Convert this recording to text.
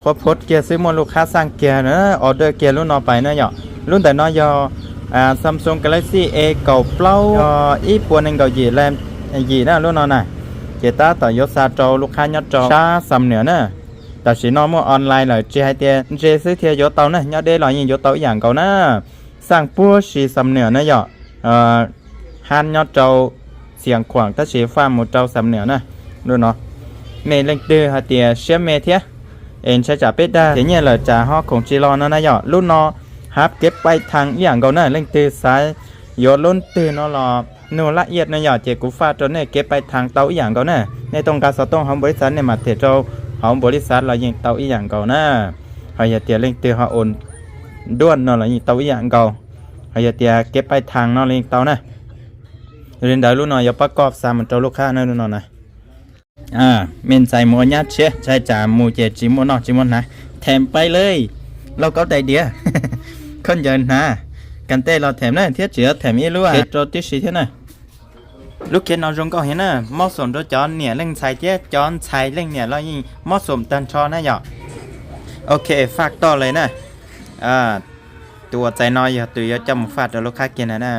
Qhuab phob kiag xwb muaj lub qhab xaj kiag, order kiag lub no pais na yom. Lub ntawm no yog Samsung Galaxy A kaum plaub, yog ib puas nees nkaum yim lam yim na lub no na. Ces tab tom yuav xa rau lub qhab nyob rau sab Xam Nuam na. Tam sim no muaj online lawm tsis hais tias ntse xwb thiaj yuav tau na, nyob deb los yeej yuav tau ib yam nkaus na. Xaj puag si Xam Nuam na yom. Hab nyob rau Xiav Khuam tab sis faj mus rau Xam Nuam na. Lub no, mej leej twg hais tias siab me thiab es ntshai tsam peb dag tias nyiaj lawm tsam ho khoom tsis los no na yom. Lub no hab kev pais thas ib yam nkaus na, leej twg xav yuav lub twg no los nug laj iaj na yom, ces kuv faj rau nej kev pais thas tau ib yam nkaus na. Nej tuaj nqa xov tooj hauv npaum li xav nej mam them rau hauv npaum li xav los yeej tau ib yam nkaus na. Ho yog tias leej twg ho ua duaj no los yeej tau ib yam nkaus. Ho yog tias kev pais thas no los yeej tau na. Li ntawd lub no yuav pab koj xa mus rau lub qhab na, lub no na. Mej ntxhais mus ua nyab tshiab, ntshai tsam mus ces tsis muaj noj tsis muaj hnav. Them pais le, lauj kaub tais diav, khaub ncaws hnav, kas tej los them na, thiab tseem yuav them ib lub khiv rau tib si thiab na. Lub khiv no zoo nkauj heev na, mob xoom rau cov niam leej ntxhais thiab cov ntxhais leej niam los yeej mob xoom tag nrho na yom. Ok, faj toj li na. Tus uas txais no yog tus yuav coj mus faj rau lub qhab kiag na na.